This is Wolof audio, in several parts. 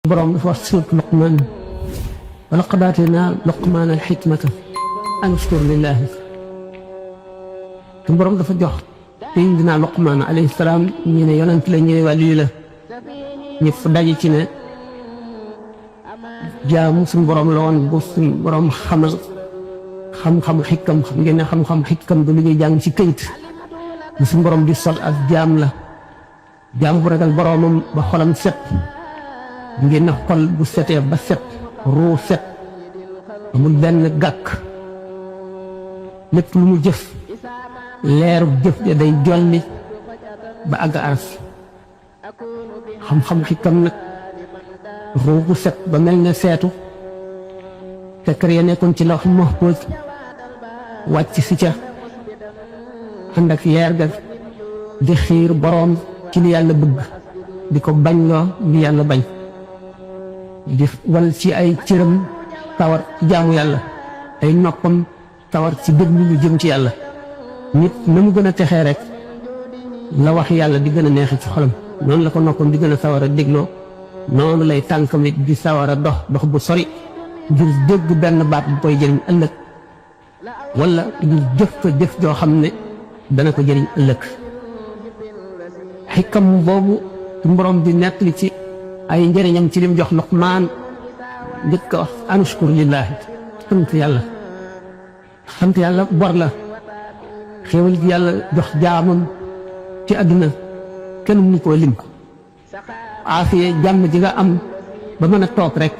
borom dafa wax suut Luqmaan wa laqad aateynaa Luqmaana al-hikmata an ashkur lillaahi te borom dafa jox Seydinaa Luqmaan alayhi salaam ñu ne yonent la ñëwee wàllu la ñëpp daje ci ne jaamu suñu borom la woon bu suñu borom xamal xam-xamu xikam xam ngeen ne xam-xam xikam du li ñuy jàng ci këyit bu suñu borom di sol ak jaam la jaam bu ragal boromam ba xolam set. ngeen na xol bu setee ba set ruu set amul benn gàkk lépp lu mu jëf leeru jëf ja day jolli ba àgg aras xam-xam xikam nag ruu bu set ba mel ne seetu fekk ya nekkoon ci lawh mahfuus wàcc si ca ànd ak yeer ga di xiir boroom ci li yàlla bëgg di ko bañ loo li yàlla bañ di wal ci ay cëram tawar ci jaamu yàlla ay noppam tawar ci déglu lu jëm ci yàlla nit na mu gën a texee rek la wax yàlla di gën a neexe ci xolam noonu la ko noppam di gën a sawar a dégloo noonu lay tànkam it di sawar a dox dox bu sori ngir dégg benn baat bu koy jëriñ ëllëg wala ngir jëf ko jëf joo xam ne dana ko jëriñ ëllëg xikam boobu borom di nettali ci ay njëriñam ci lim jox Luqmaan njëkk a wax an ashkur lillaahi sant yàlla bor la xéewal gi yàlla jox jaamam ci àdduna kenn mënu koo lim aafiya jàmm ji nga am ba mën a toog rek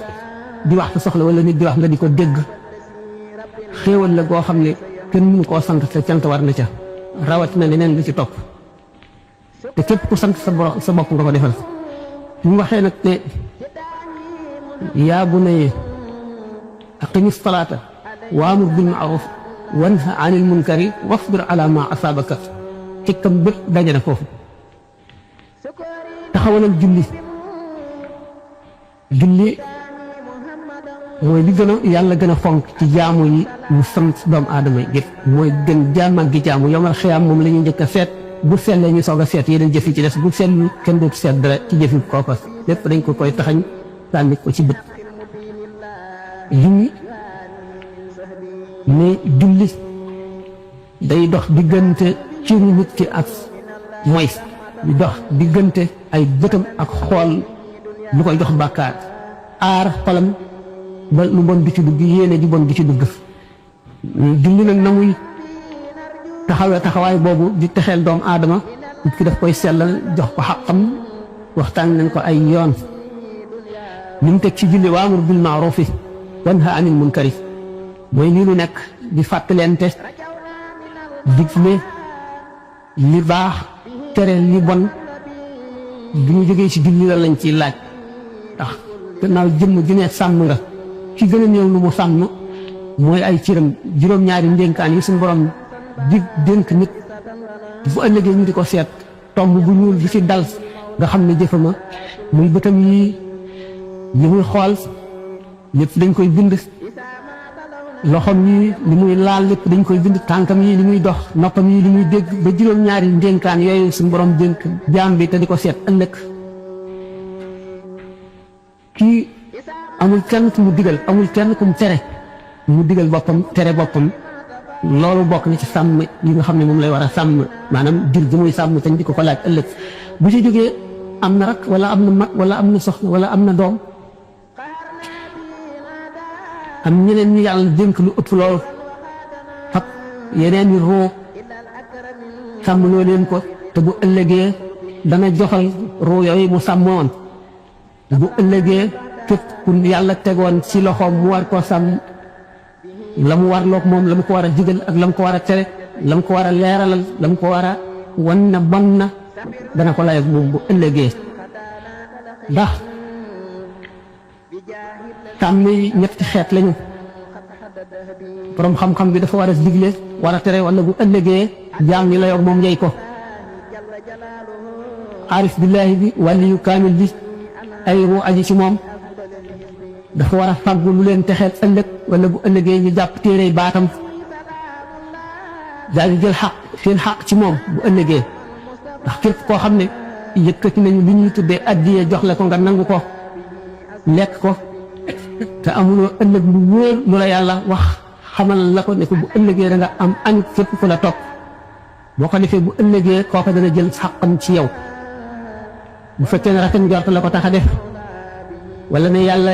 di wax sa soxla wala nit di wax nga di ko dégg xéewal la goo xam ne kenn mënu koo sant te cant war na ca rawatina leneen lu ci topp te képp ku sant sa bopp nga ko defal ñu waxee nag ne yaa bunayya aqimi salaata waamur bil ma'ruuf wanha anil munkari wasbir ala ma asaabaka xikam bépp daje na foofu taxawalal julli mooy li gën a yàlla gën a fonk ci jaamu yi mu sant doomu aadama yi yëpp mooy gën jaamal gi jaamu yomal xiyaam moom la ñu njëkk a seet bu sellee ñu soog a seet yeneen jëf yi ci des bu sellu kenn dootu seet dara ci jëfi kooka lépp dañ ko koy taxañ sànni ko ci bët lii ne julli day dox diggante ci nit ki ak mooy di dox diggante ay bëtam ak xool lu koy jox bàkkaar aar xolam ba lu bon di ci dugg yéene ji bon di ci dugg julli nag na muy taxawaay boobu di texeel doomu aadama nit ki daf koy sellal jox ko xaqam waxtaan nañ ko ay yoon li mu teg ci julli waamur bil ma'ruufi wanha anil munkari mooy lii lu nekk di fàttalente digle li baax tere li bon bi ñu jógee ci julli la lañ ciy laaj ndax gannaaw jëmm ju ne sàmm nga ki gën a néew lu mu sàmm mooy ay cëram juróom-ñaari ndénkaan yi suñu borom di dénk nit bu ëllëgee ñu di ko seet tomb bu ñuul bi ci dal nga xam ne jëfama muy bëtam yi li muy xool lépp dañ koy bind loxom yi li muy laal lépp dañ koy bind tànkam yi li muy dox noppam yi li muy dégg ba juróom-ñaari ndénkaan yooyu suñu borom dénk jaam bi te di ko seet ëllëg kii amul kenn ku mu digal amul kenn ku mu tere mu digal boppam tere boppam loolu bokk na ci sàmm yi nga xam ne moom lay war a sàmm maanaam jur gi muy sàmm te di ko laaj ëllëg bu ci jógee am na rak wala am na mag wala am na soxna wala am na doom am ñeneen ñi yàlla dénk lu ëpp loolu fab yeneen yi roo sàmm loo leen ko te bu ëllëgee dana joxal roo yooyu mu sàmmoon bu ëllëgee képp ku yàlla tegoon ci loxoom mu war koo sàmm la mu warloog moom la mu ko war a digal ak la mu ko war a tere la mu ko war a leeralal la mu ko war a wan na bon na dana ko lay ak moom bu ëllëgee ndax sàmm yi ñetti xeet lañu borom xam-xam bi dafa war a digle war a tere wala bu ëllëgee jaam ñi layoog moom njey ko aarif billaahi bi wàlliyu kaamil bi ay ruu aji ci moom dafa war a fàggu lu leen texeel ëllëg wala bu ëllëgee ñu jàpp téere baatam daal di jël xaq seen xaq ci moom bu ëllëgee ndax képp koo xam ne yëkkati nañu li ñuy tuddee addiye jox la ko nga nangu ko lekk ko te amuloo ëllëg lu wóor lu la yàlla wax xamal la ko ne ko bu ëllëgee da nga am añ képp ku la topp boo ko defee bu ëllëgee kooka dana jël xàqam ci yow bu fekkee ne rafet njort la ko tax a def wala ne yàlla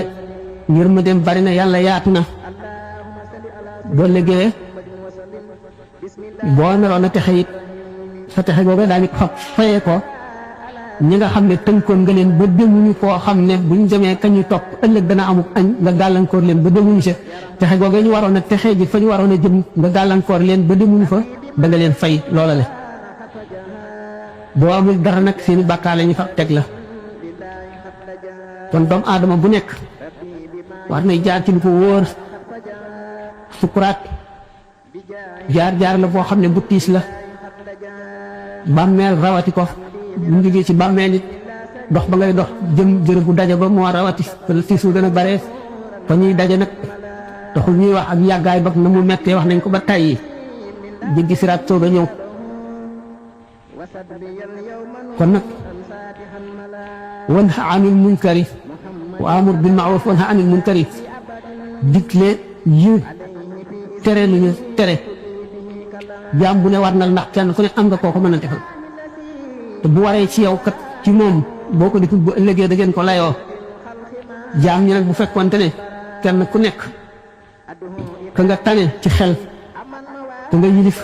yërmandeem bari na yàlla yaatu na boo ëllëgee boo naroon a texe it sa texe googu daañu ko fayee ko ñi nga xam ne tënkoon nga leen ba demuñu koo xam ne buñ demee kañu topp ëllëg dana amuk añ nga gàllankoor leen ba demuñu sa texe googu ñu waroon a texe ji fa ñu waroon a jëm nga gàllankoor leen ba demuñu fa da nga leen fay loola le boo amul dara nag seeni bàkkaar la ñu fa teg la kon doomu aadama bu nekk war nay jaar ci lu ko wóor sukuraat jaar la boo xam ne bu tiis la bàmmeel rawati ko bu jógee ci bàmmeel it dox ba ngay dox jëm jërë bu daje ba moo rawati tiis wu gën a bare fa ñuy daje nag taxul ñuy wax ak yàggaay ba na mu mettee wax nañ ko ba tàyyi jéggi siraat soog a ñëw kon nag wanha anil munkari wa amur bil ma'ruf wanha anil munkari digle yiw tere lu ñu tere jaam bu ne war na ndax kenn ku ne am nga koo ko mën a defal te bu waree ci yow kat ci moom boo ko deful bu ëllëgee da ngeen ko layoo jaam ñi nag bu fekkoonte ne kenn ku nekk ka nga tane ci xel te nga yilif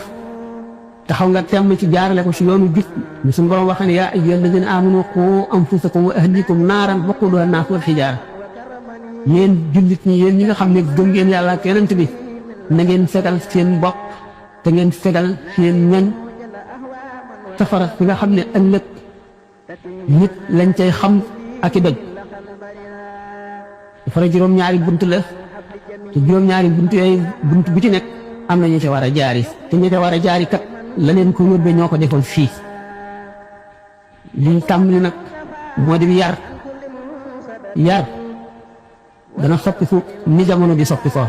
taxaw nga temm ci jaarale ko ci yoonu jub ni suñu borom waxee ne yaa ayyuhal lazina aamanu quu anfusakum wa ahlikum naaran waquuduhaa an-naasu wal hijaara yéen jullit ñi yéen ñi nga xam ne gëm ngeen yàlla ak yonent bi na ngeen fegal seen bopp te ngeen fegal seen ñoñ safara bi nga xam ne ëllëg nit lañ cay xam ak i doj safara juróom-ñaari bunt la te juróom-ñaari bunt yooyu bunt bu ci nekk am na ñu ca war a jaari te ñu ca war a jaari kat la leen ko yóbbee ñoo ko defoon fii liñ tàmbali nag moo di yar dana soppiku ni jamono di soppi ko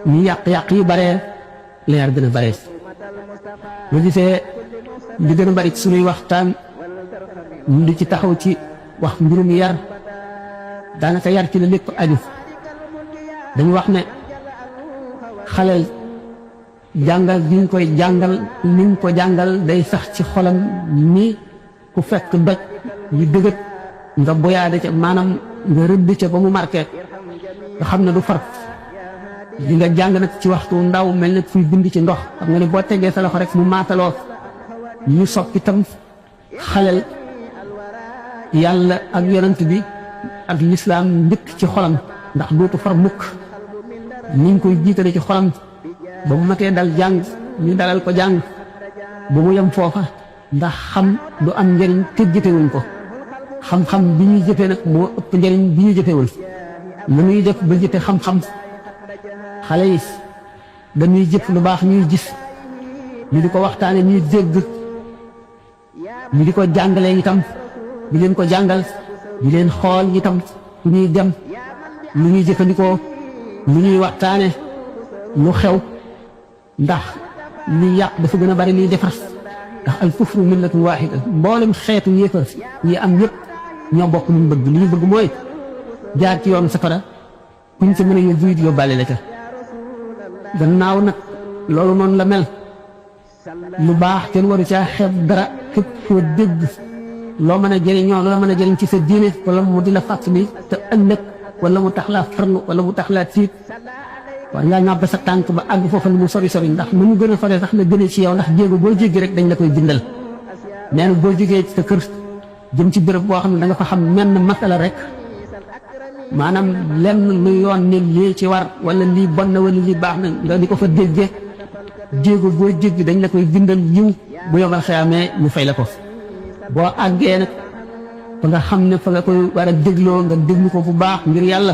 ni yàq-yàq yu baree la yar gën a bare bu gisee li gën a bari ci suñuy waxtaan ñu di ci taxaw ci wax mbirum yar daanaka yar ci la lépp aju dañu wax ne xale jàngal bi ñu koy jàngal ni ñu ko jàngal day sax ci xolam ni ku fekk doj yu dëgët nga boyaade ca maanaam nga rëdd ca ba mu marqué nga xam ne du far di nga jàng nag ci waxtu ndaw mel ne fuy bind ci ndox xam nga ne boo tegee sa loxo rek mu maataloo ñu soppi tam xalel yàlla ak yonent bi ak lislaam njëkk ci xolam ndax dootu far mukk niñ koy jiitale ci xolam ba mu matee dal jàng ñu dalal ko jàng ba mu yem foofa ndax xam du am njëriñ te jëfewuñ ko xam-xam bi ñuy jëfe nag moo ëpp njëriñ bi ñu jëfewul lu ñuy def ba jëfe xam-xam xale yi dañuy jëf lu baax ñuy gis ñu di ko waxtaane ñuy dégg ñu di ko jàngale itam di leen ko jàngal di leen xool itam fu ñuy dem lu ñuy jëfandikoo lu ñuy waxtaane lu xew ndax li yàq dafa gën a bari liy defar ndax al kufru millatun waahida mboolem xeetu yéefar yi am yëpp ñoo bokk lu ñu bëgg li ñu bëgg mooy jaar ci yoonu safara kuñ ci mën a yóbbu it yóbbaale la ca gannaaw nag loolu noonu la mel lu baax kenn waru caa xeeb dara képp koo dégg loo mën a jëriñoo loo mën a jëriñ ci sa diine wala mu di la fàttali te ëllëg wala mu tax laa farlu wala mu tax laa tiit war ngaa ñàbb sa tànk ba àgg foofa lu mu sori sori ndax nu mu gën a sori sax la gën a ci yow ndax jéego boo jéggi rek dañ la koy bindal nee na boo jógee ci sa kër jëm ci béréb boo xam ne da nga fa xam menn masala rek maanaam lenn lu yoon ne lii ci war wala lii bon na wala lii baax na nga di ko fa déggee jéego boo jéggi dañ la koy bindal yiw bu yomal xeyaamee ñu fay la ko boo àggee nag fa nga xam ne fa nga koy war a dégloo nga déglu ko bu baax ngir yàlla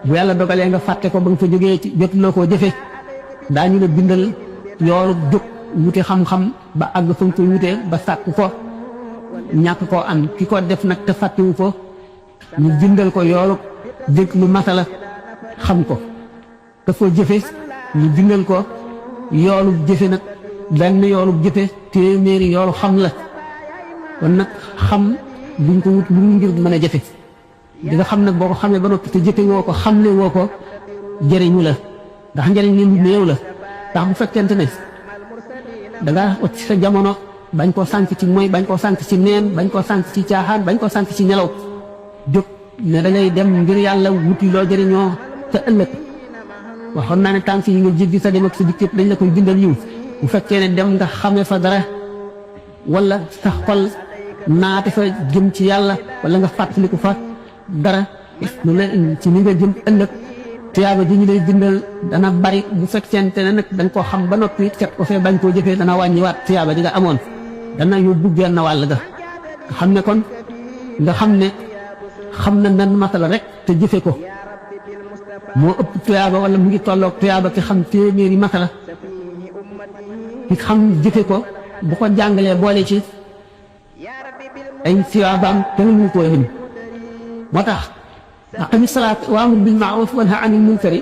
bu yàlla dogalee nga fàtte ko ba nga fa jógee ci jotuloo koo jëfe daañu la bindal yoolu jóg wuti xam-xam ba àgg fa nga koy wutee ba sàkk ko ñàkk koo am ki ko def nag te fàttewu ko ñu bindal ko yoolu déglu masala xam ko te ko jëfe ñu bindal ko yoolu jëfe nag benn yoolu jëfe téeméeri yoolu xam la kon nag xam buñ ko wut lu ngir mën a jëfe di nga xam nag boo ko xamee ba noppi te jëfe woo ko xamle woo ko jëriñu la ndax njëriñ li néew la ndax bu fekkente ne dangaa ot ci sa jamono bañ koo sànk ci mooy bañ koo sànk ci neen bañ koo sànk ci caaxaan bañ koo sànk ci nelaw jóg ne dangay dem ngir yàlla wuti loo jëriñoo te ëllëg waxoon naa ne tànk yi nga jéggi sa dem ak sa dikk yëpp dañ la koy bindal yiw bu fekkee ne dem nga xamee fa dara wala sa xol naate fa jëm ci yàlla wala nga fàttaliku fa dara lu la ci li nga jëm ëllëg tuyaaba ji ñu lay bindal dana bari bu fekkente ne nag dañ koo xam ba noppi ket ko fee bañ koo jëfee dana wàññiwaat tuyaaba ji nga amoon dana yóbbu genn wàll ga nga xam ne kon nga xam ne xam na nan masala rek te jëfe ko moo ëpp tuyaaba wala mu ngi tolloog tuyaaba ki xam téeméeri masala ki xam jëfe ko bu ko jàngalee boole ci ay tuyaabaam kenn mu koy lim moo tax aqimi salaat wa amur bil maaruf wanha anil munkari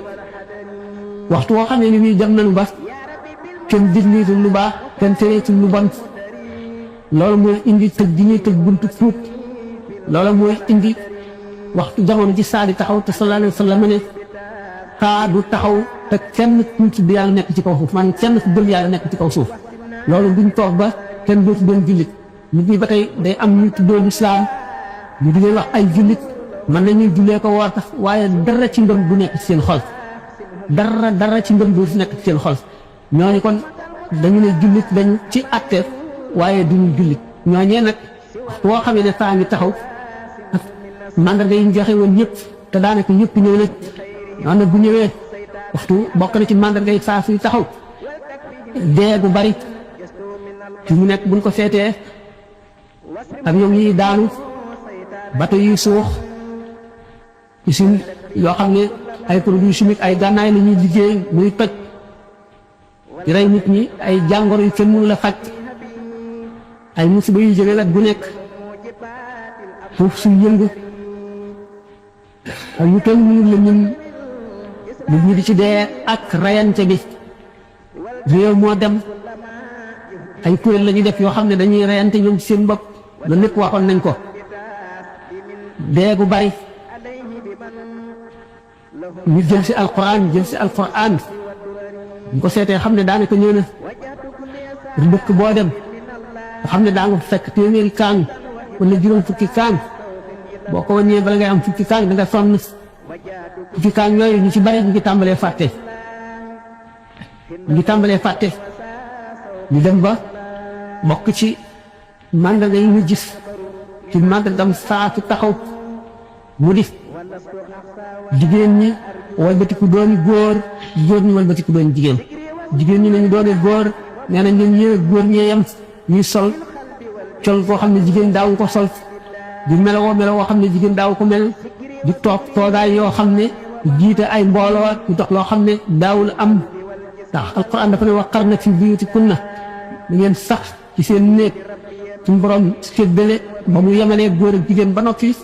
waxtu woo xamee ni bii dem nañu ba kenn digniitul lu baax kenn tereetul lu bon loolu mooy indi tëj gi ñuy tëj buntu tuub loolu mooy indi waxtu jamono ji saa di taxaw te sallallahu alayhi wa sallam ne saa du taxaw te kenn ku tudd yàlla nekk ci kaw suuf maanaam kenn ku gëm yàlla nekk ci kaw suuf loolu duñ toog ba kenn dootu doon jullit nit ñi ba tey day am ñu tuddoo lislaam ñu di leen wax ay jullit mën nañuy jullee ko woor tax waaye dara ci ngëm du nekk ci seen xol dara ci ngëm du nekk ci seen xol ñooñu kon dañu ne jullit dañ ci àtte waaye duñu jullit ñooñee nag boo xamee ne saa ngi taxaw ak mandarga yi ñu joxe woon ñëpp te daanaka ñëpp ñëw na noonu nag bu ñëwee waxtu bokk na ci mandarga yi saa suy taxaw dee gu bari fi mu nekk buñ ko seetee avion yi daanu bato yi suux usine yoo xam ne ay produits chimiques ay gànnaay la ñuy liggéey muy toj di rey nit ñi ay jàngoro yu kenn mënu la faj ay musiba yu jóge wet bu nekk suuf suy yëngu ak yu kenn mënul la ñun nit ñi di ci dee ak rayante bi réew moo dem ay kuréel la ñuy def yoo xam ne dañuy rayante ñoom ci seen bopp loolu lépp waxoon nañ ko dee gu bari ñu jël si alquran ñu ko seetee xam ne daanaka ñëw na dëkk boo dem nga xam ne daa nga fekk téeméeri kaan wala juróom fukki kaan boo ko wàññee bala ngay am fukki kaan da nga sonn fukki kaan yooyu ñu ci bari ñu ngi tàmbalee fàtte ñu dem ba bokk ci màndarga yi ñu gis ci màndargam saa su taxaw mu di jigéen ñi walbatiku dooni góor ñi walbatiku dooni jigéen ñi nañu doone góor nee nañ leen ñëwee góor ñee yem ñuy sol col koo xam ne jigéen daawu ko sol di melowoo melowoo xam ne jigéen daawu ko mel di toog toogaay yoo xam ne jiite ay mbooloo di dox loo xam ne daawul am ndax alquran dafa ne waqarna fi buyutikunna da ngeen sax ci seen néeg suñu borom séddale ba mu yemalee góor ak jigéen ba noppi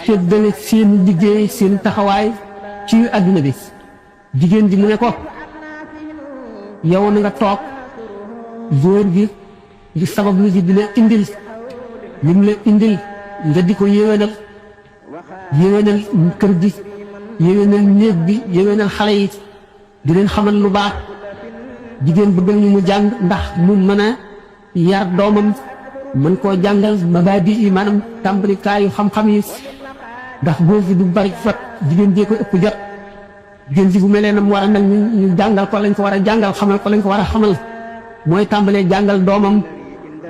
séddale seen liggéey seen taxawaay ci àdduna bi jigéen ji mu ne ko yow na nga toog góor gi di sabab lu ji di la indil li mu la indil nga di ko yéwénal kër gi yéwénal néeg bi yéwénal xale yi di leen xamal lu baax jigéen bëgg nañu mu jàng ndax mu mën a yar doomam mën koo jàngal mabaadi yi maanaam tàmbalikaayu xam-xam yi ndax góor gi du bari fat jigéen jee ko ëpp jot jigéen ji bu mel ne mu war a mel ñu jàngal ko lañ ko war a jàngal xamal ko lañ ko war a xamal mooy tàmbalee jàngal doomam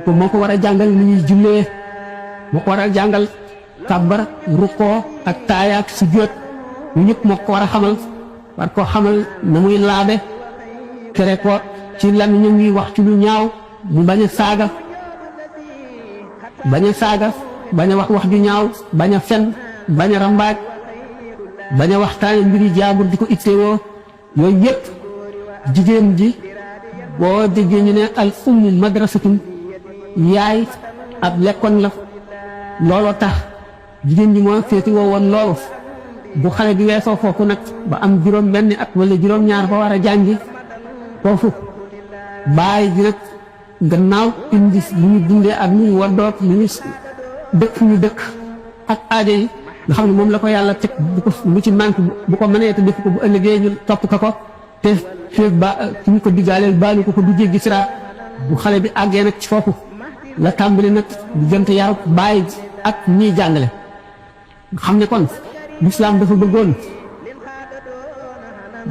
ko moo ko war a jàngal ni ñuy jullee moo ko war a jàngal kàbbar rukkoo ak taaya ak sujjóot ñu ñëpp moo ko war a xamal war koo xamal na muy laabe tere ko ci làmmiñam yi wax ci lu ñaaw mu bañ a saaga bañ a wax wax ju ñaaw bañ a fen bañ a rambaaj bañ a waxtaane mbiri jaambur di ko ittewoo yooyu yëpp jigéen ji boo déggee ñu ne al ummu madrasatun yaay ab lekkoon la looloo tax jigéen ji moo féeti woo woon loolu bu xale bi weesoo foofu nag ba am juróom benn at wala juróom ñaar ba war a jàngi foofu bàyyi ji nag gannaaw indi lu ñu dundee ak lu ñu waddoot lu ñu dëkk fu ñu dëkk ak aajo yi nga xam ne moom la ko yàlla teg bu ko lu ci manque bu ko mënee te def ko bu ëllëgee ñu topp ko te feeg ba ki ñu ko diggaaleel baalu ko du jéggi siraat bu xale bi àggee nag ci foofu la tàmbali nag diggante yaru bàyyi ak ñiy jàngale xam ne kon lislaam dafa bëggoon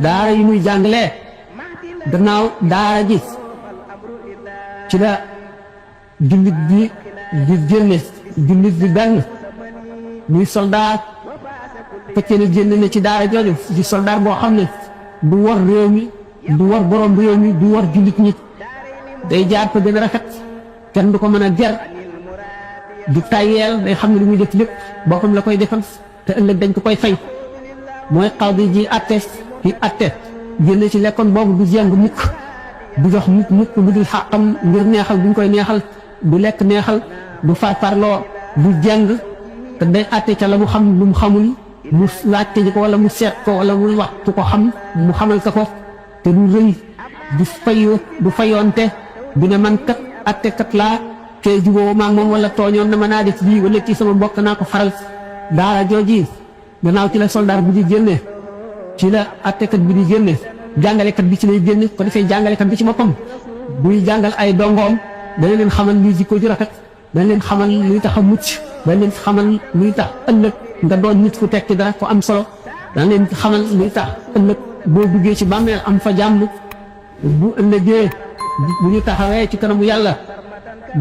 daara yi muy jàngalee gannaaw daara ji ci la jullit bi di génne jullit bi benn muy soldaar fekkee ne génne ne ci daara jooju di soldaar boo xam ne du war réew mi du war borom réew mi du war jullit ñi day jaar ko gën a rafet kenn du ko mën a ger du tayyeel day xam ne lu muy def lépp boppam la koy defal te ëllëg dañ ko koy fay mooy xawdi ji atte ci atte génne ci lekkoon boobu du jeng mukk du jox mukk lu dul xàqam ngir neexal buñ koy neexal du lekk neexal du farfarloo du jeng te day atte ca la mu xam lu mu xamul mu laajte ji ko wala mu seet ko wala mu waxtu ko xam mu xamal ka ko te du rëy du fayoonte du ne man kat atte kat laa kee juboo maag moom wala tooñoon na ma naa def lii wala ci sama mbokk naa ko faral daara jooji gannaaw ci la soldaar bi di génne ci la attekat bi di génne jàngalekat bi ci lay génne ko defee jàngalekat bi ci boppam buy jàngal ay dongoom dana leen xamal luy jikko ju rafet dana leen xamal luy tax a mucc dana leen xamal luy tax ëllëg nga doon nit ku tekki dara ko am solo dana leen xamal luy tax ëllëg boo duggee ci bàmmeel am fa jàmm bu ëllëgee bu ñu taxawee ci kanamu yàlla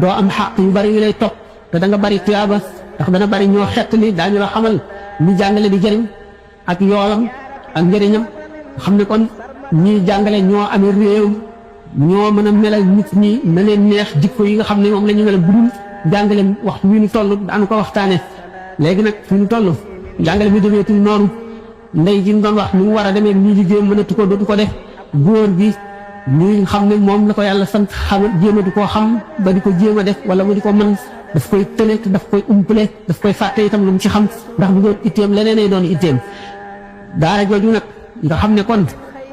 doo am xaq yu bari yu lay topp te da nga bari tuyaaba ndax dana bari ñoo xett ni daañu la xamal ñu jàngale di jëriñ ak yoolam ak njëriñam xam ne kon ñii jàngale ñoo amee réew ñoo mën a melal nit ñi na leen neex jikko yi nga xam ne moom la ñu melal budul jàngale waxtu wi ñu toll daanu ko waxtaane léegi nag fi ñu toll jàngale bi demeetul noonu ndey ji ñu doon wax ni mu war a demee nii liggéey mënatu ko dootu ko def góor gi ñi xam ne moom la ko yàlla sant xam jéematu koo xam ba di ko jéem a def wala mu di ko mën daf koy tële daf koy umpale daf koy fàtte itam lu mu ci xam ndax du doon itteem leneen ay doon itteem daara jooju nag nga xam ne kon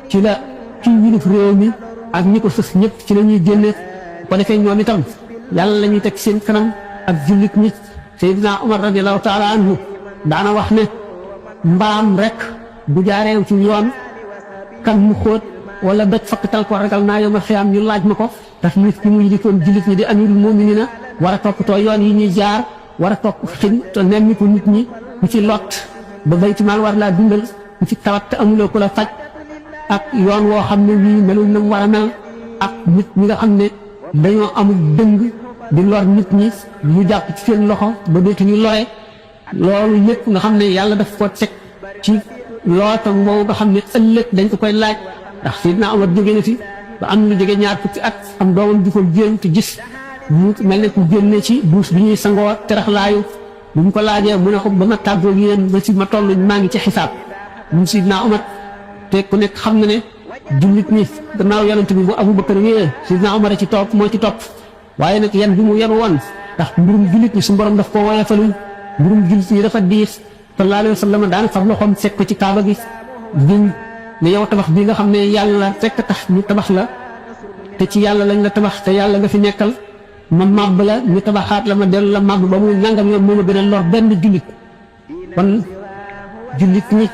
ci la kii yilif réew mi ak ñi ko sës ñëpp ci la ñuy génne ko defee ñoom itam yàlla la ñuy teg seen kanam ak jullit ñi Seydina Umar radiallahu taala anhu daana wax ne mbaam rek bu jaareew ci yoon kan mu xóot wala doj fakkatal ko ragal naa yow ma xiyaam ñu laaj ma ko ndax nit ki mu yilifoon jullit ñi di amirul muminina war a toppatoo yoon yi ñuy jaar war a topp xin te nemmi ko nit ñi ku ci lot ba baytimaal war laa dundal ku ci tawat te amuloo ko la faj ak yoon woo xam ne wii melul na mu war a mel ak nit ñi nga xam ne dañoo amul dëng di lor nit ñi ñu jàpp ci seen loxo ba dootuñu lore loolu lépp nga xam ne yàlla daf ko teg ci lootam boobu nga xam ne ëllëg dañ ko koy laaj ndax Seydina Omar jóge na fi ba am lu jóge ñaar fukki at am doomam di ko jéem te gis mu mel ne ku génne ci duus bi ñuy sangoo teraxlaayu bu ñu ko laajee mu ne ko ba ma tàggoo yéen ba si ma toll maa ngi ci xisaab mu Seydina Omar te ku nekk xam na ne jullit ñi gannaaw yonent bi bu Abubakar wéyee Seydina Omar a ci topp moo ci topp waaye nag yan bi mu yenu woon ndax mbirum jullit ñi su borom daf ko woyofalul mbirum jullit ñi dafa diis sallallahu alayhi wa sallam daan fab loxoom sekk ko ci kaaba gi giñ ne yow tabax bi nga xam ne yàlla rekk tax ñu tabax la te ci yàlla lañ la tabax te yàlla nga fi nekkal ma màbb la ñu tabaxaat la ma dellu la màbb ba muy nangam yoon moo ma gën a lor benn jullit kon jullit ñi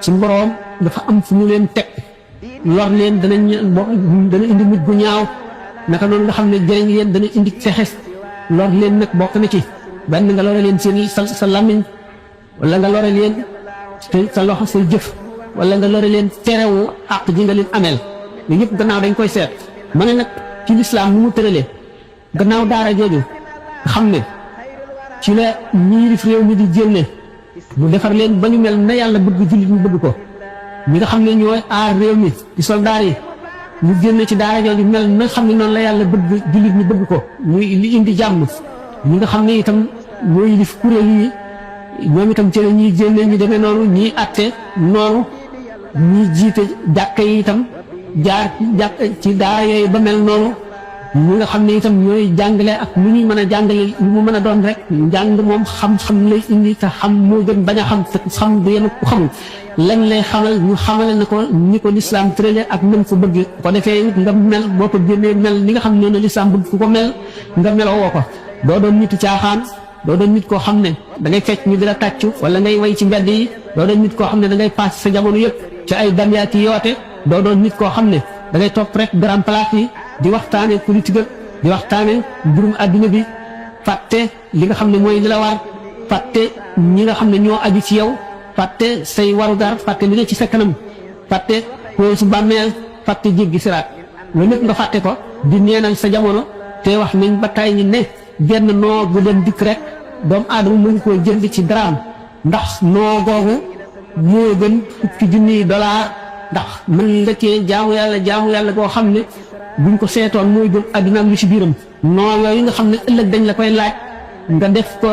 ci boroom dafa am fu ñu leen teg lor leen dana indi mujj gu ñaaw naka noonu nga xam ne jëriñ leen dana indi fexes lor leen nag bokk na ci benn nga lore leen seen sa làmmiñ wala nga lore leen sa loxo say jëf wala nga lore leen terewu àq ji nga leen ameel yooyu yëpp gannaaw dañ koy seet ma ne nag ci lislaam ni mu tëralee gannaaw daara jooju nga xam ne ci la ñiirif réew mi di génne mu defar leen ba ñu mel na yàlla bëgg jullit ñu bëgg ko ñi nga xam ne ñooy aar réew mi di soldaar yi ñu génne ci daara jooju mel na xam ne noonu la yàlla bëgg jullit ñu bëgg ko muy li indi jàmm ñi nga xam ne itam ñooy yilif kuréel yi ñoom itam ci la ñuy génne ñu demee noonu ñiy atte noonu ñi jiite jàkka yi itam jaar ci daara yooyu ba mel noonu ñi nga xam ne itam ñooy jàngale ak lu ñuy mën a jàngale lu mu mën a doon rek njàng moom xam-xam lay indi te xam moo gën bañ a xam te xam du yem ku xamul lañ lay xamal ñu xamale na ko ni ko lislaam tërale ak mën ko bëgg ko defee nga mel boo ko génnee mel ni nga xam ne noonu lislaam bëgg ku ko mel nga meloo woo ko doo doon nitu caaxaan doo doon nit koo xam ne da ngay fecc ñu di la tàccu wala ngay way ci mbedd yi doo doon nit koo xam ne da ngay paas sa jamono yëpp ci ay damyaati yoote doo doon nit koo xam ne da ngay topp rek grand place yi di waxtaane politique di waxtaane mbirum adduna bi fàtte li nga xam ne mooy li la war fàtte ñi nga xam ne ñoo aju ci yow fàtte say warugar fàtte li ne ci sa kanam fàtte ko su bàmmeel fàtte jéggi siraat loolu lépp nga fàtte ko di neenal sa jamono te wax nañ ba tay ñi ne genn noo bu dem dikk rek doomu aadama mën koo jënd ci daraam ndax noo googu moo gën fukki junniy dollar ndax mën nga cee jaamu yàlla koo xam ne buñ ko seetoon mooy gën addinaam lu ci biiram noo yooyu nga xam ne ëllëg dañ la koy laaj nga def ko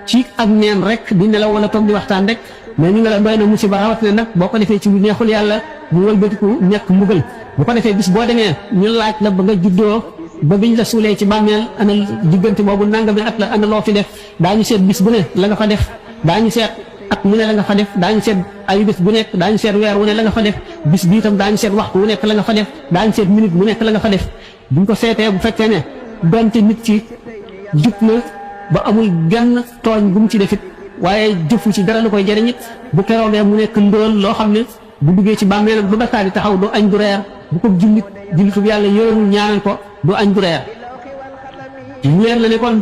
ci ak neen rek di nelaw wala toog di waxtaan rek mais ñu nga la doy na musiba rawatina nag boo ko defee ci lu neexul yàlla mu wëlbatiku nekk mbugal bu ko defee bis boo demee ñu laaj la ba nga juddoo ba biñ la suulee ci bàmmeel ana diggante boobu nangami at la ana loo fi def daañu seet bis bu ne la nga fa def daañu seet at mu ne la nga fa def daañu seet ay bés bu nekk daañu seet weer wu ne la nga fa def bis bi itam daañu seet waxtu wu nekk la nga fa def daañu seet minute bu nekk la nga fa def buñ ko seetee bu fekkee ne donte nit ci jub na ba amul genn tooñ bu mu ci defit waaye jëfu ci dara lu koy jëriñ it bu keroogee mu nekk ndóol loo xam ne bu duggee ci bàmmeelam ba bakkaar yi taxaw du añ du reer bu ko jullitub yàlla yërëmul ñaanal ko du añ du reer leer la ne kon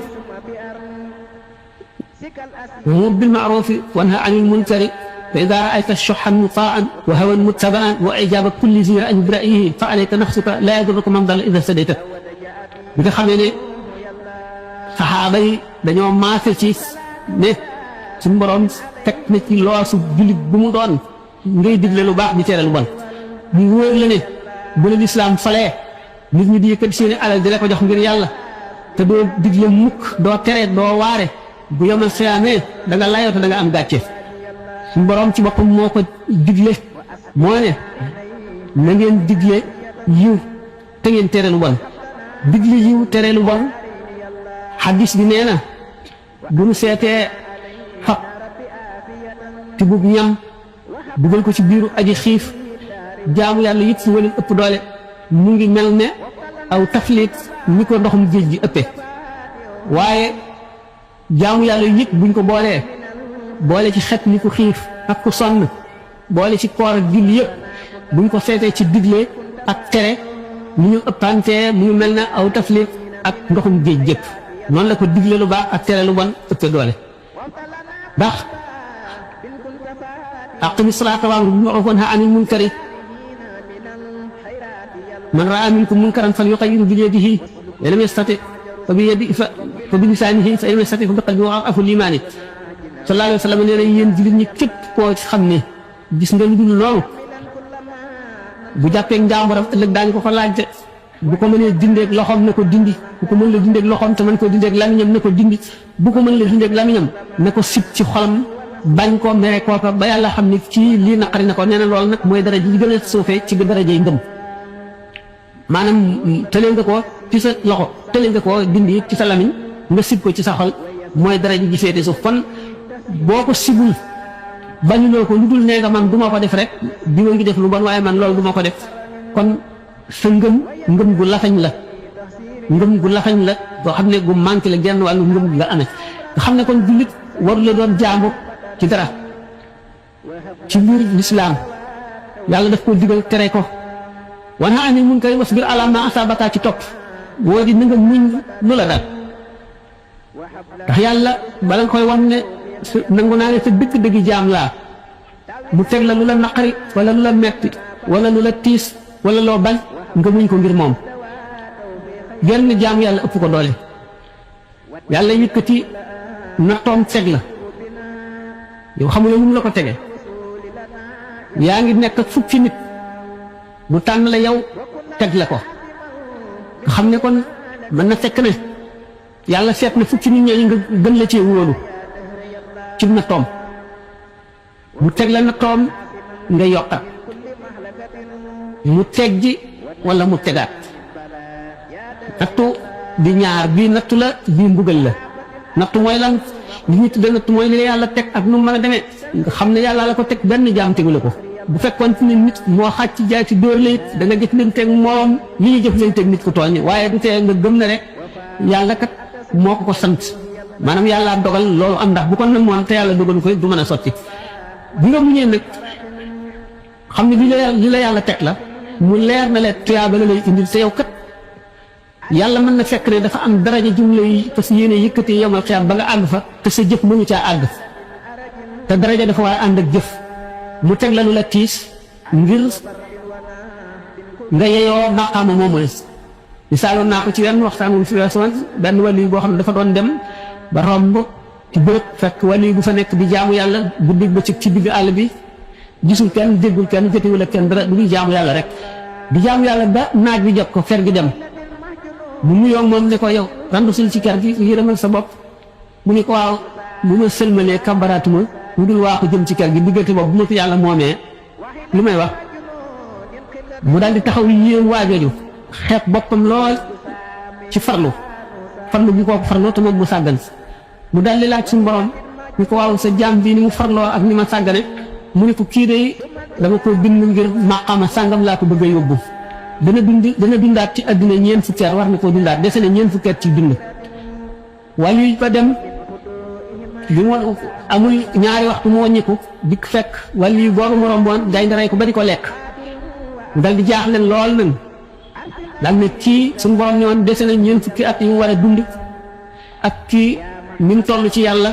wa'mur bil ma'rufi wanha 'anil munkari fa idha ra'ayta shuhhan muta'an wa hawan muttaba'an wa ijaba kulli zi ra'yin bi ra'yihi fa 'alayka nafsuka la yadurruka man dalla idha sadayta bi nga xam ne saxaaba yi dañoo maase ci ne suñu borom teg na ci loosu jullit bu mu doon ngay digle lu baax di tere lu bon mu wóor la ne bu la lislaam falee nit ñi di yëkkati seeni alal di la ko jox ngir yàlla te doo digle mukk doo tere doo waare bu yomal siyaamee da nga layoo te da nga am gàcce suñu borom ci boppam moo ko digle moo ne na ngeen digle yiw te ngeen tere lu bon digle yiw tere lu bon xaddis bi nee na bu nu seetee fab ti bub ñam dugal ko ci biiru aji xiif jaamu yàlla yit si waleen ëpp doole mu ngi mel ne aw taflit ni ko ndoxum géej gi ëppee waaye jaamu yàlla yit buñ ko boole ci xet ni ku xiif ak ku sonn boole ci koor ak julli yëpp buñ ko seetee ci digle ak tere mu ñu ëppantee mu ngi mel ne aw taflit ak ndoxum géej jëpp noonu la ko digle lu baax ak tere lu bon ëpp doole ndax aqimi salaata wa'mur bil ma'ruufi wanha 'anil munkari man ra'a minkum munkaran falyughayyirhu bi yadihi fa in lam yastati' fa bi yadihi fa bi lisaanihi fa in lam yastati' fa bi qalbihi wa ad'afu l-iimaan sallallahu alayhi wa sallam nee na yéen jullit ñi képp koo xam ne gis nga lu dul loolu bu jàppee njàmburam ëllëg daañu ko ko laajte bu ko mënee dindeeg loxoom na ko dindi bu ko mën la dindeeg loxoom te mën ko dindeeg lamiñam na ko dindi bu ko mën la dindeeg lamiñam na ko sib ci xolam bañ ko mere kooka ba yàlla xam ne kii lii naqari na ko nee na loolu nag mooy daraja ji gën a suufee ci daraja yi ngëm maanaam tëlee nga ko ci sa loxo tëlee nga ko dindi ci sa lamiñ nga sib ko ci sa xol mooy daraja ji féete suuf kon boo ko sibul bañuloo ko lu dul nee nga man du ma ko def rek bi ma ngi def lu bon waaye man loolu du ma ko def kon sa ngëm gu lafañ la boo xam ne gu manqué la genn wàllu ngëm nga amee nga xam ne kon jullit waru la doon jaamu ci dara ci biir lislaam yàlla daf ko digal tere ko wanha 'anil munkari wasbir 'alaa maa asaabaka ci topp moo di na nga muñ lu la dal ndax yàlla bala nga koy wan ne nangu naa ne sa dëgg-dëgg jaam laa mu teg la lu la naqari wala lu la metti wala lu la tiis wala loo bañ nga muñ ko ngir moom genn jaam yàlla ëpp ko doole yàlla yëkkati nattoom teg la yow xamuloo nu mu la ko tege yaa ngi nekk ak fukki nit mu tànn la yow teg la ko nga xam ne kon mën na fekk ne yàlla seet na fukki nit ñooñu nga gën la cee wóolu ci nattoom mu teg la nattoom nga yokkat mu teg ji wala mu tegaat nattu di ñaar bii nattu la bii mbugal la nattu mooy lan li ñu tudde nattu mooy li la yàlla teg ak nu mu mën a demee nga xam ne yàlla la ko teg benn jaam tegu la ko bu fekkoon ne nit moo xàcc jaay ci dóor la it da nga jëflanteeg moom li ñuy jëflanteeg nit ku toll ni waaye du tee nga gëm ne rek yàlla kat moo ko sant maanaam yàlla dogal loolu am ndax bu ko namoon te yàlla dogal ko du mën a sotti bi nga muñee nag xam ne li la yàlla teg la mu leer na leen tuyaaba la lay indil te yow kat yàlla mën na fekk ne dafa am daraja jum lay fas yéene yëkkati yomal xiyaam ba nga àgg fa te sa jëf mënu caa àgg te daraja dafa war a ànd ak jëf mu teg la lu la tiis ngir nga yeyoo maqaama moomu misaaloon naa ko ci wenn waxtaan wu fi weesoon benn wàllu boo xam ne dafa doon dem ba romb ci bërëb fekk wàllu bu fa nekk di jaamu yàlla guddi ba ci digg àll bi gisul kenn déggul kenn jotewul ak kenn dara du jaamu yàlla rek di jaamu yàlla ba naaj bi jot ko fer gi dem mu nuyoo moom ne ko yow randu sil ci kër gi yërëmal sa bopp mu ne ko waaw bu ma sëlmalee kambaraatuma mu dul waa ko jëm ci kër gi diggante boobu bu ma fi yàlla moomee lu may wax mu daal di taxaw yéem waajooju xeeb boppam lool ci farlu bi kooku farloo te moom mu sàggan mu daal di laaj suñu borom ni ko waaw sa jaam bii ni mu farloo ak ni ma sàggane mu ne ko kii de dama ko bind ngir maqaama sàngam laa ko bëgg a yóbbu dana dundaat ci àddina ñeent fukki at war na koo dundaat dese na ñeent fukki at ci dund wàllu yi ko dem bi mu amul ñaari waxtu mu wàññiku dikk fekk wàllu yi boobu mu romboon gaynde rey ko ba di ko lekk mu dal di jaax leen lool nag daal ne kii suñu borom ne woon dese na ñeent fukki at yu mu war a dund ak kii ni mu toll ci yàlla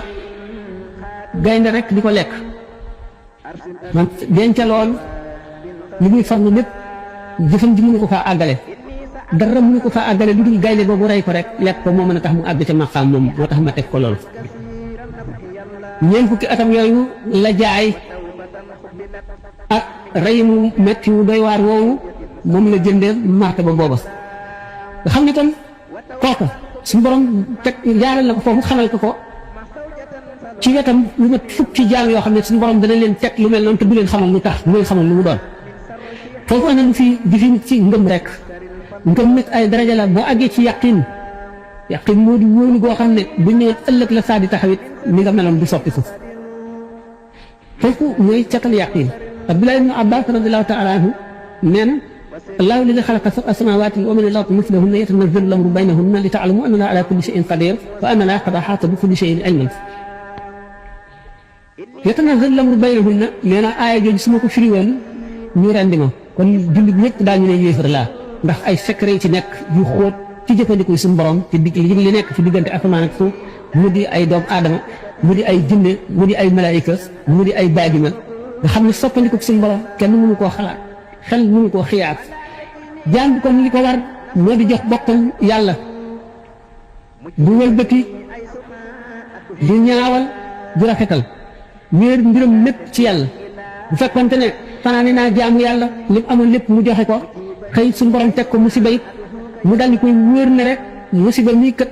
gaynde rek di ko lekk man denca lool li muy farlu lépp jëfam ji mënu ko faa àggale dara mënu ko faa àggale lu dul gaynde boobu rey ko rek lekk ko moo mën a tax mu àgg ca maqaam moom moo tax ma teg ko loolu ñeent fukki atam yooyu la jaay ak rey mu metti wu doy waar woowu moom la jëndee marque ba booba nga xam ne kon kooka suñu borom teg jaaral na ko foofu xamal ko ci wetam lu mat fukki jaam yoo xam ne suñu borom dana leen teg lu mel noonu te du leen xamal lu tax du leen xamal lu mu doon foofu ana lu fi di fi ci ngëm rek ngëm nag ay daraja la boo àggee ci yaqin moo di wóolu goo xam ne bu ñëwee ëllëg la saa di taxawit ni nga meloon du soppi ko foofu mooy catal yaqin Abdullah ibn Abbas radiyallahu taala anhu nee na allahu alladi xalaqa sab'a samawaatin wa min al-ardi mislahunna yatanazzalu al-amru baynahunna li ta'lamu anna Allaha ala kulli shay'in qadir wa anna Allaha qad ahata bi kulli shay'in ilman yatanazzalu al-amru baynahunna nee na aaya jooju su ma ko firi woon ñu rendi ma kon jullit ñëpp daal ñu ne yéefar laa ndax ay secret yi ci nekk yu xóot ci jëfandiku suñu borom ci digg li nekk ci diggante asamaan ak suuf mu di ay doomu aadama mu di ay jinne mu di ay malaayika mu di ay baadima nga xam ne soppandiku suñu borom kenn mënu koo xalaat xel mënu koo xiyaat jaam bi kon li ko war moo di jox boppam yàlla bu wëlbati di ñaawal di rafetal wéer mbiram lépp ci yàlla bu fekkonte ne fanaane naa jaamu yàlla li mu amoon lépp mu joxe ko xëy suñu borom teg ko musiba it mu dal di koy wóor ne rek musiba mii kat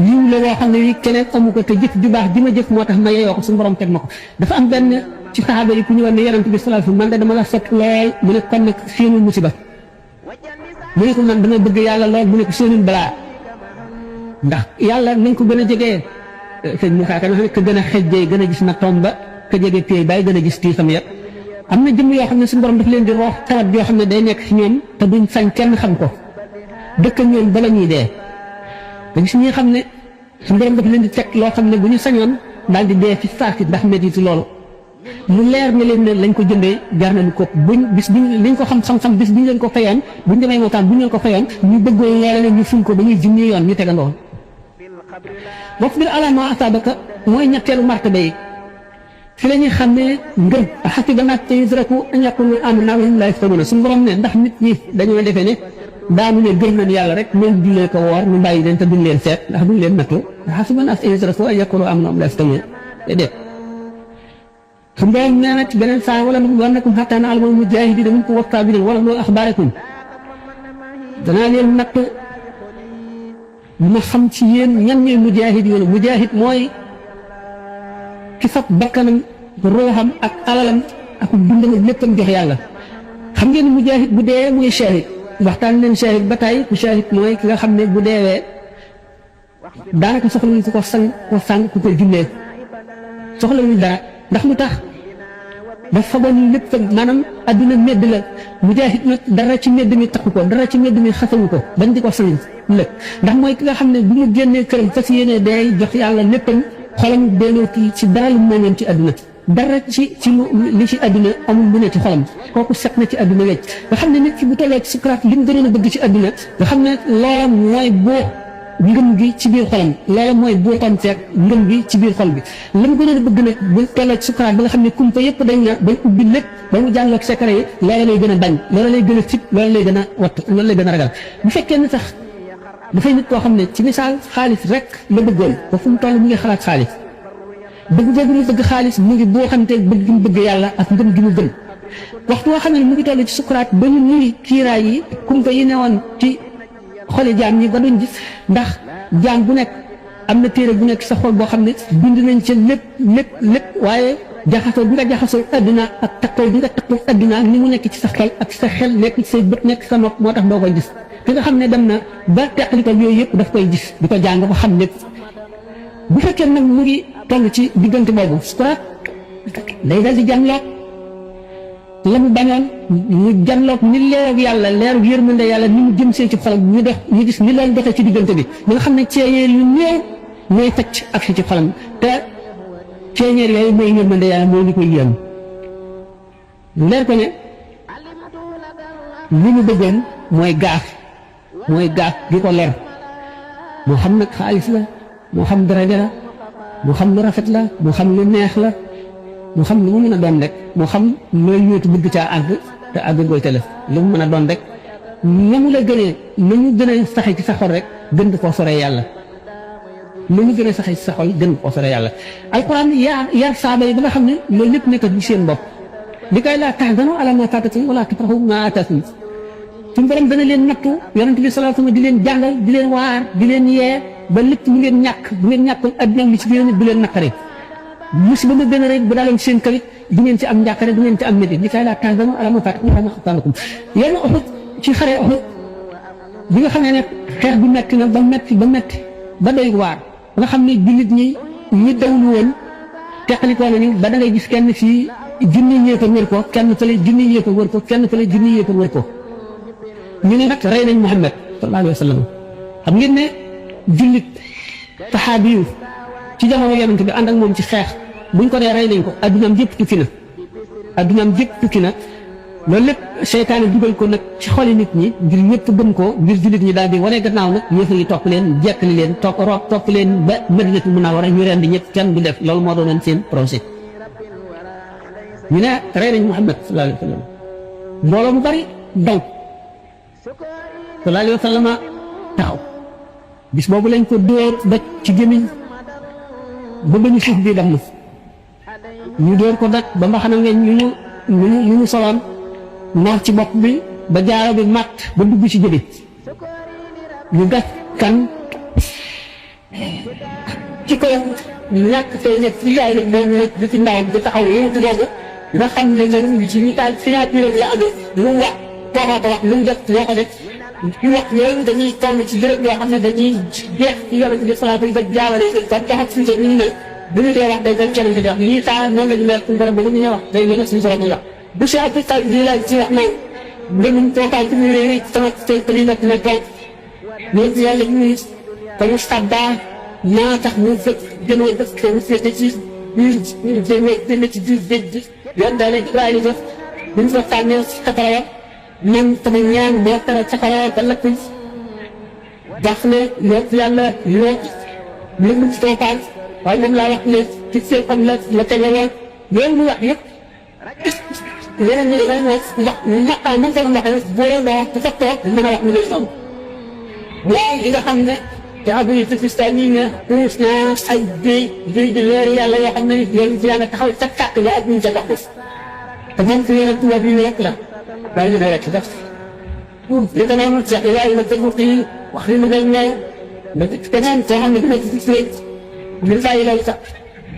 yiw la woo xam ne wi keneen amu ko te jëf ju baax ji ma jëf moo tax ma yeyoo ko suñu borom teg ma ko dafa am benn ci saxaaba yi ku ñu woon ne yonent bi sallallahu alayhi wasallam man de dama la sot lool mu ne kon nag séenul musiba mu ne ko man dama bëgg yàlla lool mu ne ko séenul balaa ndax yàlla nañ ko gën a jegee sëñ Moussa Ka ka gën a xejjee gën a gis na tomba ka jege téy bàyyi gën a gis tiisam ya am na jëmm yoo xam ne suñu borom daf leen di roox tawat yoo xam ne day nekk ci ñoom te duñ sañ kenn xam ko dëkk ñoom bala ñuy dee dañ si ñi xam ne suñu borom daf leen di teg loo xam ne bu ñu sañoon daal di dee ci saaki ndax métti loolu mu leer ne leen ne lañ ko jëndee jar nañu ko buñ bis biñ liñ ko xam-xam bis biñ leen ko fayoon buñ demee mootaan buñ leen ko fayoon ñu bëggoon leer ñu fuñ ko ba ñuy junni yoon ñu tegandoo bopp bir ala ma asabaka mooy ñetteelu martaba yi fi la ñuy xam ne ngëm xasiba naas an yutraku an yaqulu amanna wa hum laa yuftanuun suñu borom ne ndax nit ñi dañoo defee ne daanu ne gëm nañu yàlla rek même jullee ko woor ñu bàyyi leen te duñ leen seet ndax duñ leen nattu xasiba naas an yutraku an yaqulu amanna wa hum laa yuftanuun déedéet su borom nee na ci beneen saa wala nabluwannakum hattaa na'lamal mujaahidiina minkum was-saabiriina wa nabluwa axbaarakum danaa leen natt ma xam ci yéen ñan ñooy mujaahid yoonu mujaahid mooy ki fab bakkanam ruuxam ak alalam ak dundam ak léppam jox yàlla xam ngeen ni mujaahid bu dee mooy shahid waxtaan leen shahid ba tey ku shahid mooy ki nga xam ne bu deewee daanaka soxlawuñ ko sang ku koy jullee soxlawuñ dara ndax lu tax dafa bon lépp maanaam adduna medd la mujaahid nag dara ci medd mi taxu ko dara ci medd mi xasawu ko bañ di ko sëriñ lëg ndax mooy ki nga xam ne bu mu génnee këram fas yéene day jox yàlla léppam xolam delloo ci dara lu moomoon ci adduna dara ci li ci adduna amul lu ne ci xolam kooku set na ci adduna wecc nga xam ne nit ki bu tollee ci sukuraat li mu gënoon a bëgg ci adduna nga xam ne loola mooy boo ngëm gi ci biir xolam loola mooy bootanteeg ngëm gi ci biir xol bi la mu gënoon a bëgg nag bu tollee ci sukuraat ba nga xam ne kumpa yëpp dañ na bañ ubbi lépp ba mu jànloog secret yi loola lay gën a bañ loola lay gën a fit loola lay gën a watt loola lay gën a ragal bu fekkee ne sax dafay nit koo xam ne ci misaal xaalis rek la bëggoon ba fu mu toll mu ngi xalaat xaalis bëgg boobu mu bëgg xaalis mu ngi boo xamante bëgg gi mu bëgg yàlla ak ngëm gi mu gëm waxtu woo xam ne mu ngi toll ci sukuraat ba ñu muri kiiraay yi kumpa yi newoon ci xoli jaam ñi ba duñ gis ndax jaam bu nekk am na téere bu nekk sa xol boo xam ne bind nañ ca lépp waaye jaxasoo bi nga jaxasoo adduna ak takkoo bi nga takkoo adduna ak ni mu nekk ci sa xol ak sa xel nekk ci say bët nekk sa nopp moo tax doo koy gis ki nga xam ne dem na ba teqali ko yooyu yëpp daf koy gis di ko jàng ko xam lépp bu fekkee nag mu ngi toll ci diggante boobu sukuraat day dal di jàngloog la mu bañoon mu jàngloog ni leerug yàlla leerug yërmande yàlla ni mu jëm see ci xolam ñu def ñu gis ni leen doxee ci diggante bi nga xam ne ceeñeer yu néew mooy tëcc ak si ci xolam te ceeñeer yooyu mooy yërmande yàlla mooy li koy yéem leer ko ne li mu bëggoon mooy gaaf gi ko leer moo xam nag xaalis la moo xam daraja la moo xam lu rafet la moo xam lu neex la moo xam lu mu mën a doon rek moo xam looy ñëwtu bëgg caa àgg te àgg gooy te la lu mu mën a doon rek na mu la gënee na mu gën a saxe ci sa xol rek gën koo soree yàlla na mu gën a saxe ci sa xol gën koo soree yàlla alquran yar saaba yi ba nga xam ne loolu lépp nekk ci seen bopp li koy laa tahzanu ala ma faatakum wala tafrahu ma aataakum suñu borom dana leen nattu yonent bi sallallahu alayhi wasallam di leen jàngal di leen waar di leen yee ba lépp mu ngeen ñàkk bu ngeen ñàkkoon adduna li ci biir nit du leen naqare musiba ma gën a rëy bu daaloon seen kawit du ngeen ci am njàqare du ngeen ci am métti li kay laa tahzanu ala ma faatakum wala ma aataakum yéen Uhud ci xare Uhud bi nga xam ne xeex bi metti na ba metti ba doy waar ba nga xam ne jullit ñi dawlu woon teqalikoo nañu ba da ngay gis kenn fii junni yéefar wër ko kenn fële junni yéefar wër ko kenn fële junni yéefar wër ko ñu ne nag rey nañ Muhammad sallallahu alayhi wa sallam xam ngeen ne jullit saxaabi yu ci jamono yonent bi ànd ak moom ci xeex buñ ko nee rey nañ ko addunaam yëpp tukki na loolu lépp seytaane dugal ko nag ci xoli nit ñi ngir ñëpp gëm ko ngir jullit ñi daal di wane gannaaw nag yéefar yi topp leen jekkali leen topp leen ba Madinatu Munawwara ñu rendi ñëpp kenn du def loolu moo doonoon seen projet ñu ne rey nañ Muhammad sallallahu alayhi wa sallam mbooloo mu bari daw sallallahu alayhi wa sallam taxaw bis boobu lañ ko dóor ba ci gémmiñ ba bañu suuf bi dam na ñu dóor ko dak ba mbaxana ngeen ñu ñu soloon noor ci bopp bi ba jaaro bi matt ba dugg ci jëbi ñu gas kan ci ko ñàkk fee nekk ci yaay rek moom di ci ndawam di taxaw yëngatu boobu nga xam ne nga ci ñu taal signature la amee lu mu wax kooka ko wax lu mu def loo ko def ci wax yooyu dañuy toll ci béréb yoo xam ne dañuy jeex ci yonent bi salaatu ba jaawale ba taxat suñu ñu ne bu ñu dee wax day dañ kenn di wax lii saa noonu la ñu mel suñu borom ba ñu wax day gën a suñu borom ñu wax bu si ak taw bi la ci wax nag ngeen toogaay ci biir réew sama tey ko li nekk na toog ñun yàlla ñu ko ñu sabba naa tax ñu fekk gënoo def ko ñu fekk ci ñu demee ci biir géej gi yoon daal Ibrahima def buñ fa tànnee si xatara ñoom sama ñaan boo tara ca xaraa ba lakk dax ne yëpp yàlla yoo lu mu ci toogaay waaye moom laa wax ne ci seen xam la tegaloo loolu mu wax yëpp yeneen ñi dañuy wax ndax man tamit ndax boo leen wax dafa toog mën a wax ñu lay sow waaye li nga xam ne caabi yi Pakistan yi nga puus naa ay béy di leer yàlla yoo xam ne yoon ci yàlla taxaw ca kàtt ya ak ñu ca dox te moom fi yeneen tubaab yi rek la waaye ñu rek def li ko noonu sax waaye la tegu fii wax li mu ngay ñëw mais keneen soo xam ne dina ci gis ñu bàyyi loolu sax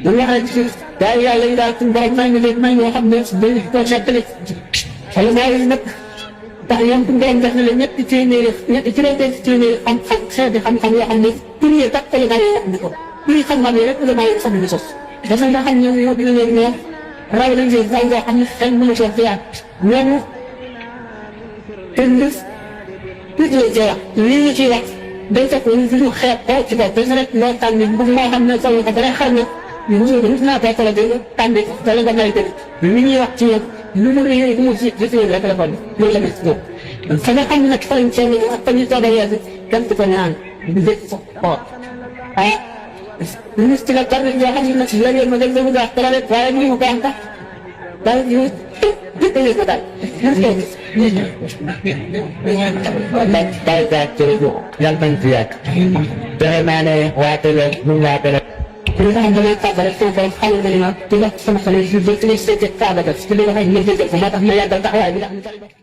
dañu wax rek ci daal yàlla yi daal suñu borom may nga leen may yoo xam ne dañu ko seetale xale maa yi nag ndax ñoom suñu borom def na leen ñetti téeméeri xam-xam xeeti xam-xam yoo xam ne pour yéen tax la maa yi ko pour xam-xam yi rek la maa yi xam ne sos dafa nga xam ne yow dina leen ñëw raw nañ si raw boo xam ne xel mënu ko fiyaat ñooñu tënd tuuti la cee wax lii ñu ciy wax day fekk ñu xeeb ko ci kaw bés rek loo tànn bu moo xam ne saw ko dara xam ne ñu naa fekk la dégg tànn dala nga may dégg li ñuy wax ci yéen lu mu réy mu ci gis rek la ko loolu la gis moom fa nga xam ne nag fa lañ seen ak fa ñu toog a yeesi dem di ko ñaan di dégg sa xool ah ministre la tar yoo xam ne nag léeg-léeg ma dem ba mu baax dara rek waaye mu mu baax ndax daal ñu dëgg ko daal day jërëjëf yàlla nañ fi yàgg defe naa ne waate la mu waate la li nga xam ne damay tàmbale foofu ba xamal nga ni ma di wax sama xale yi si ba ci li seete kaaba ga ci li nga xam ne moo tax ma yàggal taxawaay bi nga xam ne